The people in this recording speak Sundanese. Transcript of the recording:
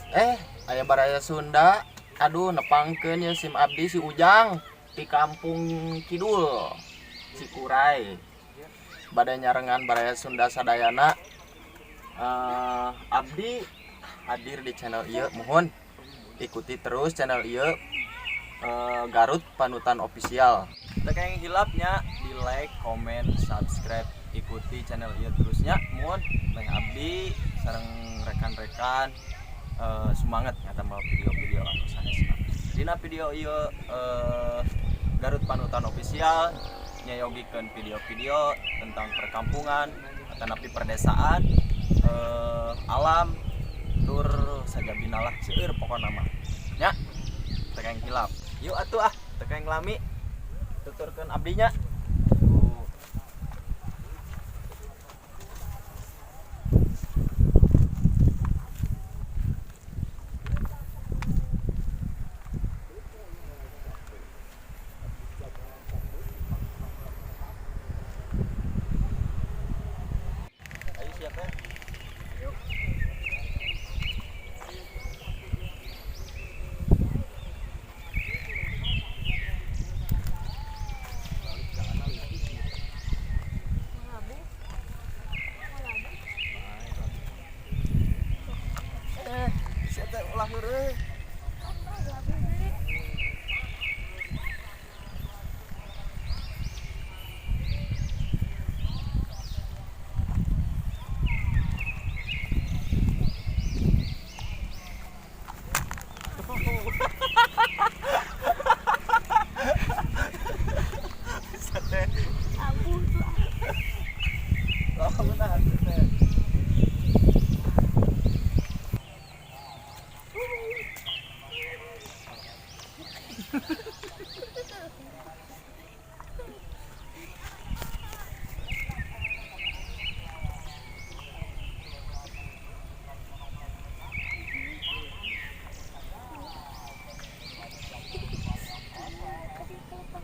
Aya baraya Sunda. Aduh, nepangkeun ya sim abdi si Ujang di Kampung Kidul, Cikuray. Bade nyarengan baraya Sunda sadayana. Abdi hadir di channel ieu, mohon ikuti terus channel ieu, Garut Panutan Official. Teu kenging hilap nya di like, comment, subscribe, ikuti channel ieu terusnya. Mohon meh abdi sareng rekan-rekan semangat ngatambah video-video anu sanesna. Dina video ieu, Garut Panutan Official nyayogikeun video-video tentang perkampungan atanapi perdesaan, alam tur sajabina lah, seueur pokona mah nya. Teu kenging hilap. Yuk atuh ah, teu kenging lami, tuturkeun abdinya. Tuh. Ayo siap ya. Sia teh ulah heureuy. Sia teh. Abuh tuh. Lamun atuh teh.